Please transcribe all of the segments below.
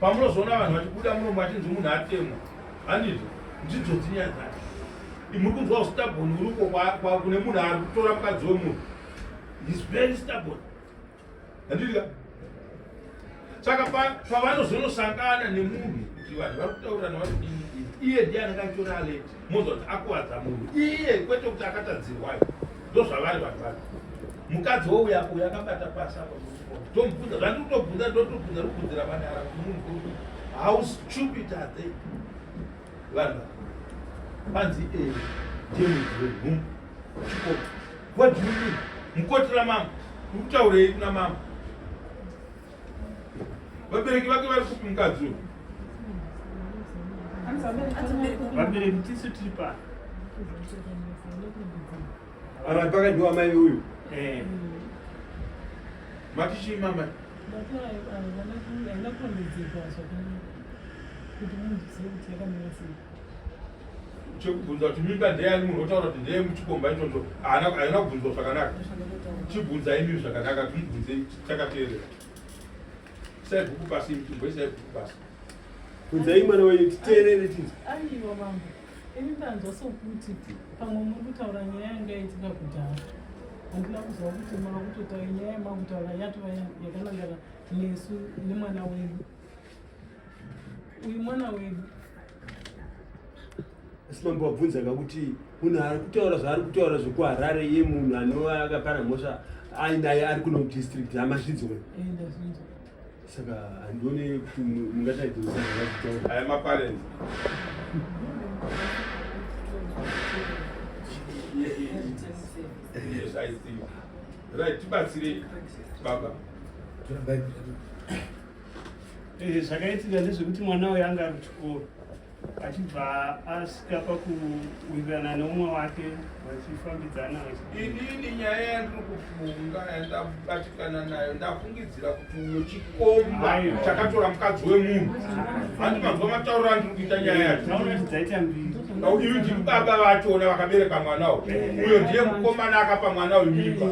Pamunozoona vanhu vachibuda muno vachinzi munhu atemwa, handizvo? Ndidzo dzinyaya dzacho. Muri kunzwa stubborn uriko kune munhu ari kutora mukadzi wemunhu. He's very stubborn. Handiti ka? Saka pavanozonosangana nemunhu kuti vanhu vari kutaurirana vari kudini iye ndiye anenge achitora alert monzwa kuti akuvadza munhu iye kwete kuti akatadzirwayo ndozvavari vanhu vacho mukadzi wouya uyu akabata pasi apa tomubvunza zvandiri kutobvunza ndotobvunza rikubvunzira madara kuti munhu how stupid are they vanhu panzi e ndiye muridzi wenhumbu chikoro what do you mean mukoti ramama uri kutaurei kuna mama vabereki vake vari kupi mukadzi uyu vabereki tisu tiri pano Ara paka ndiwa mai uyu. Eh. Mati chii mama? Haina kurondedzerwa zvakanaka kuti munhu zive kuti yakamira sei. Chekubvunza kuti mimba ndeyani munhu otaura kuti ndeye muchikomba ichocho haina kubvunzwa zvakanaka. Chibvunzai imi zvakanaka timubvunze takateerera. Isai bhuku pasi imi chimboisai bhuku pasi. Bvunzai mwana wenyu titeerere tinzwe. Aiwa mambo. Ini ndanzwa sokuti pamwe muri kutaura nyaya yanga yaitika kudhara. Handina kuziva kuti mava kutotaura nyaya yamakutaura yatova yakanangana nesu nemwana wedu. Uyu mwana wedu. Asi mambo wabvunza ka kuti munhu ari kutaura zvaari kutaura zvekuHarare iye munhu anova akapara mhosva ainaye ari kuno district hamazvinzwa. Eh, ndazvinzwa. Saka handione kuti mungataidzosa zvakazvitaura. Aya maparents. Yes, I think. Right, tibatsire baba. Eh, zvakaitika ndezvekuti mwana uyu anga ari kuchikoro achibva asvika pakuwirirana neumwe wake vachifambidzana. Inini nyaya yandiri kufunga yandabatikana nayo ndafungidzira kuti uyo chikomba chakatora mukadzi wemunhu handi manzwa matauriro andiri kuita nyaya yacho. Dzaita mbiri. Uyu ndiri baba vachona vakabereka mwana uyu, uyo ndiye mukomana akapa mwana uyu mimba.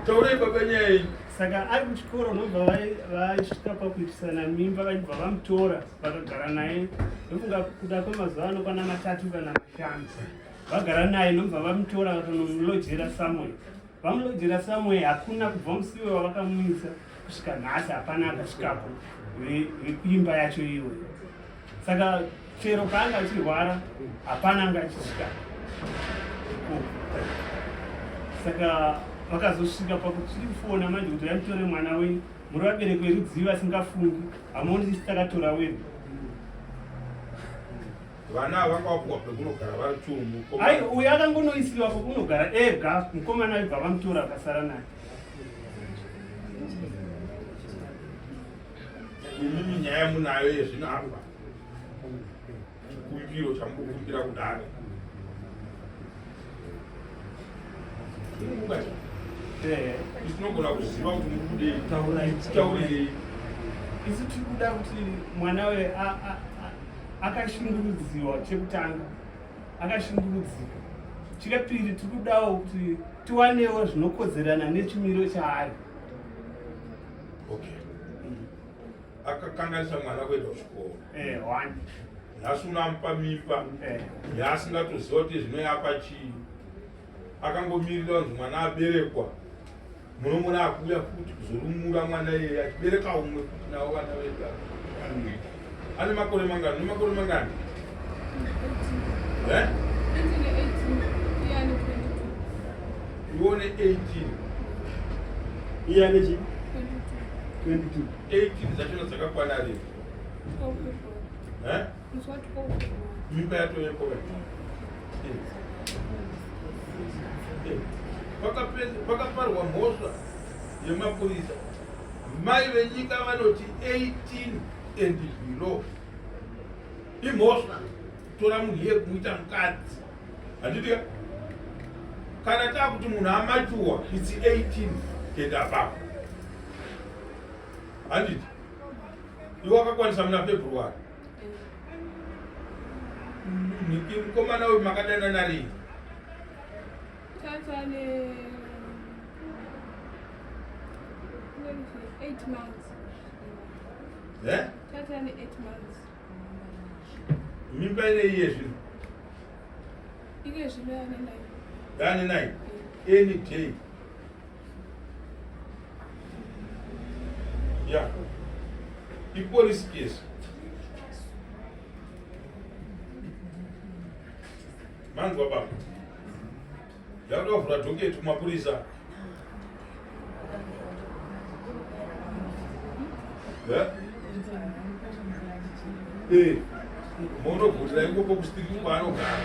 Taurai baba nyaya iyi. Saka ari kuchikoro unobva vasvika pakuitisana mimba vachibva vamutora vakagara naye ndofunga kuda kwemazuva anokwana matatu kana mashanu vagara naye ndobva vamutora vakanomulojera somewhere vamulojera somewhere hakuna kubva musiwe wavakamuisa kusvika nhasi hapana akasvikapo vekuimba yacho iyoyo saka chero paanga achirwara hapana anga achisvika saka vakazosvika pakuti tiri kufona manje kuti vaitore mwana wenyu muri vabereki verudzivi vasingafungi hamuoni tisi takatora wedu vana ava vanga vapuwa pekunogara vari two ai uyu akangonoisiwa pekunogara ega mukomana aibva vamutora akasara naye Imimi nyaya munayo yezvino apa chikumbiro chamukukumbira kudare isu tinogona kuziva kuti muri kudei taurirei isu tiri kuda kuti mwana uyo akashungurudziwa chekutanga akashungurudzika chepiri tiri kudawo kuti tiwanewo zvinokodzerana nechimiro chaari Okay. Akakanganisa mwana kuenda kuchikoro. Eh, one. Nhasi unamupa mimba. Eh. Yaasingatoziva kuti zvinoyapa chii. Akangomirira kunzi mwana aberekwa. Munomona akuuya futi kuzorumura mwana iyeye achibereka umwe futi navo vana vedu ava. Ane makore mangani? Une makore mangani? Eh? Iwe une 18. Iye ane chi? 22. 18 dzachona dzakakwana rini? Eh? Mimba yatovepo ka? Eh. Pakaparwa mhosva yemapurisa. Mai venyika vanoti 18 and below. Imhosva kutora munhu iye kumuita mukadzi. Handiti ka? Kana takuti munhu amachuwa it's 18 and above. Handiti? Iwe wakakwanisa muna February. Mukomana uyu makadanana rini? Tata ne Eh? Mimba ine iye zvino. Iye zvino yane nine. Yane nine. Any day. Yeah. Ipolice case. Manzwa baba. Yakuda kuvhura dhoketi kumapurisa. Eh. Monovhurira ikoko kustreet kwaanogara.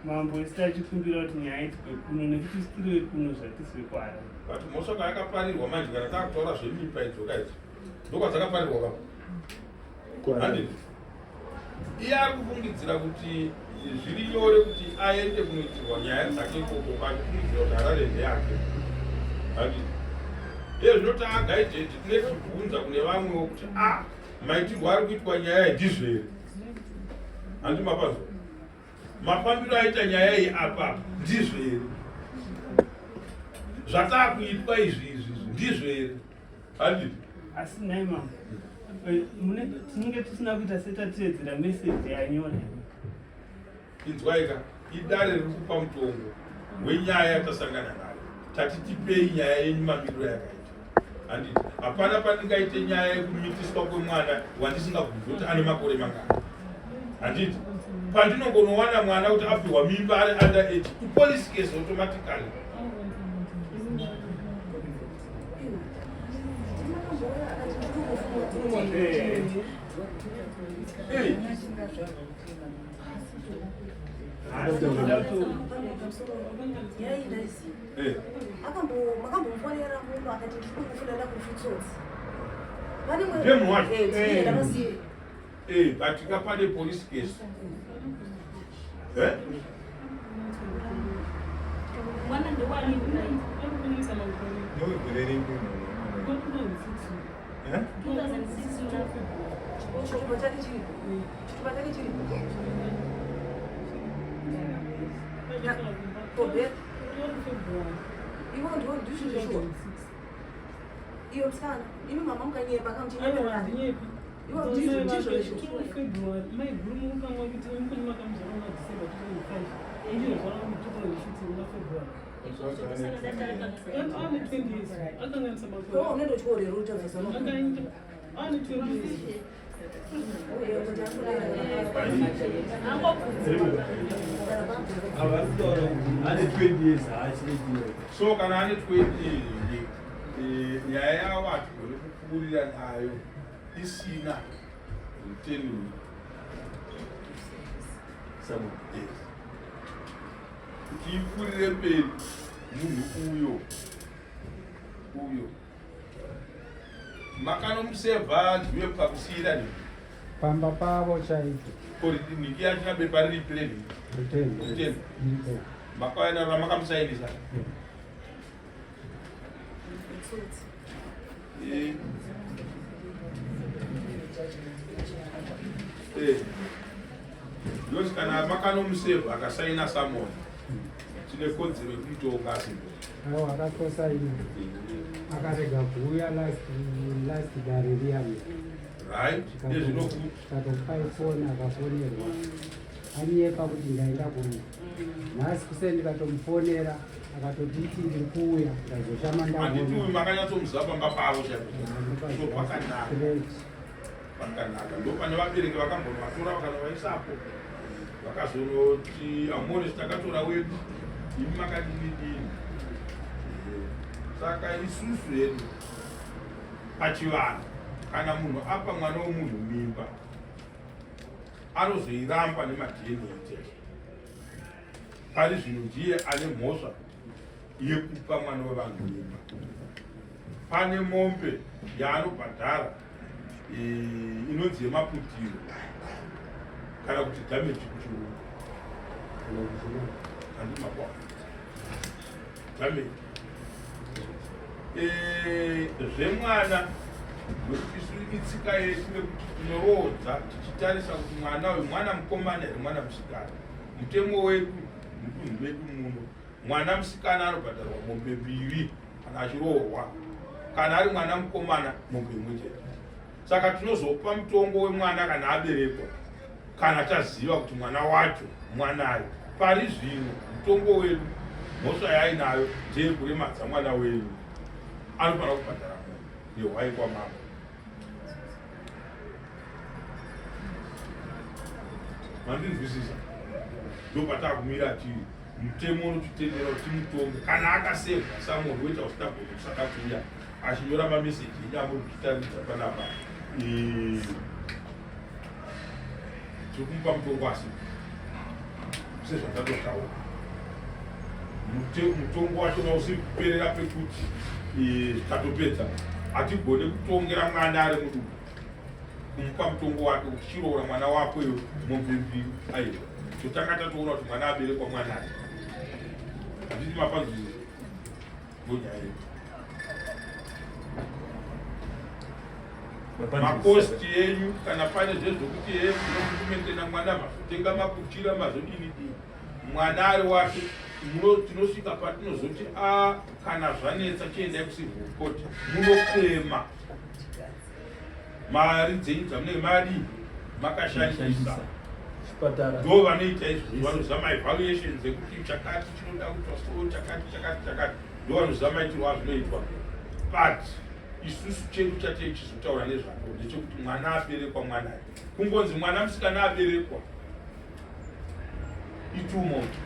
Mambo isu tachikumbira kuti nyaya itwe kuno nekuti isu tiri vekuno zvatisi vekuHarare. But mhosva kwayakaparirwa manje kana takutaura zvemimba idzoka idzi ndokwadzakaparirwa ka handiti iye ari kufungidzira kuti zviri nyore kuti aende kunoitirwa nyaya dzake ikoko achifungidzira kuti Harare ndeyake handiti iye zvino taagaijeti tine tichibvunza kune vamwewo kuti a ah, maitirwo ari kuitwa nyaya iyi ndizvo here handi mapanzwa mafambiro aita nyaya iyi apa ndizvo here zvataakuitwa izvi izvi ndizvo here handiti asi nhai mama eh, tinenge tisina kuita setatedzera meseji yanyora inzwaika idare riri kupa mutongo wenyaya yatasangana nayo tati tipei nyaya yenyu mamiriro yakaita handiti hapana pandingaite nyaya yekumitiswa kwemwana wandisingabvunzi kuti ane makore mangani handiti pandinongonowana mwana kuti apiwa mimba ari under age ipolice case automatically Hey. Makambomufonera munhu akati ndiri kukufunana kufutsotsi. Ndiye wacho. Eh, but ka pane police case. Eh? Mwana ndewani? Ndewegore ripi? Eh? 2006. Chitupa chake chiripo. Chitupa chake chiripo. Tobeth. Ivo ndiwo ndizvo zveshuwa. Iyo musikana, imi mama mukanyemba kamuchinyemba. Ivo ndizvo ndizvo zveshuwa. February maiguru mukanwa kuti mukuni makamuzvara muna December 2005 ndiyo zvara mu 2006 muna February ane 20 years akanganisa makore. Ivo unenge uchioreruta utazozana. Akaita ane 20 years. Ava kutaura kuti ane 20 years haasi 18. So kana ane 20 nyaya yavo hatigone kupfuurira nayo isina written Someone. Yes. Kuti ipfuurire mberi munhu uyo uyo makanomusevha ndiwe pakusiyira ni pamba pavo chaipo. Kori niki yachina bepa riri plain? Rutendo. Rutendo. Iripo. Makauya naro ramakamusainisa? Eh. Eh. Because kana makanomusevha akasaina summon tine kodzero yekumutonga asipo. Aiwa, akatosaina akarega kuuya last dare riyani. Right, nezvinokuti Tikatopai foni akafonerwa anyepa kuti ndaenda kuno. Nhasi kuseni ndikatomufonera akatoti iti ndiri kuuya ndazoshama. Handiti uyu Ndaona. makanyatsomuziva pamba pavo chaipo? So pakanaka. Straight. Pakanaka ndo pane vabereki vakambonovatora vakanovaisapo vakazonoti amuone takatora wedu imi makadini dini. Saka isusu hedu pachivanhu kana munhu apa mwana wemunhu mimba anozoiramba nemaDNA test. Pari zvino ndiye ane mhosva yekupa mwana wevanhu mimba. Pane mombe yaanobhadhara inonzi yemaputiro kana kuti damage kuchirungu handimakwa damage. Zvemwana nokuti isu itsika yedu yekuti tinoroodza tichitarisa kuti mwana uyu mwana mukomana here mwana musikana. Mutemo wedu mudunhu medu muno mwana musikana anobhadharwa mombe mbiri. Kana achiroorwa, kana ari mwana mukomana, mombe imwe chete. Saka tinozopa mutongo wemwana kana aberekwa, kana taziva kuti mwana wacho mwanayo. Pari zvino mutongo wedu, mhosva yaainayo ndeyekuremadza mwana wenyu, anofanira kubhadhara mombe yehwai kwamambo. Mandinzwisisa? Ndopatakumira tiri mutemo unotitendera kuti timutonge kana akasevwa samori woita usitagone kusada kuuya achinyora mameseji enyu amuri kutitaridza panapa. Tiri kumupa mutongo asi sezvatatotaura mutongo wachona usiri kuperera pekuti tatopedza. Hatigone kutongera mwana ari muduku kumupa mutongo wake kuti chiroora mwana wako iwe mombe mbiri. Aiwa, totanga tatoona kuti mwana aberekwa mwanai. Handiti mapanzwisisa? Ndonyaya yedu. Makosti enyu kana pane zvezvokuti kumentena mwana, mazotenga makuchira, mazodini dini, mwana ari wake, tinosvika patinozoti a kana zvanetsa chiendai kucivil court munopema mari dzenyu dzamunenge madii makashandisa. Chipatara. Ndo vanoita izvozvo, vanoziva maevaluations ekuti chakati chinoda kuitwa so, chakati chakati chakati, ndo vanoziva maitirwo azvinoitwa. But isusu chedu chatei chizotaura nezvako ndechekuti mwana aberekwa mwanai, kungonzi mwana musikana aberekwa itumoto.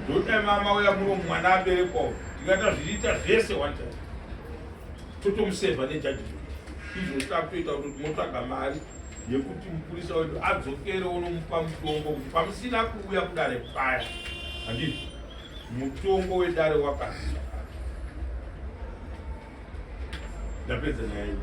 Ndodai mama uya muno mwana aberekwa tikata zviita zvese one time totomusevha nejudgment. Izvo takutoita kuti tinotsvaga mari yekuti mupurisa wedu adzokere unomupa mutongo kuti pamusina kuuya kudare paya, handiti mutongo wedare wakati. Ndapedza nyaya iyi.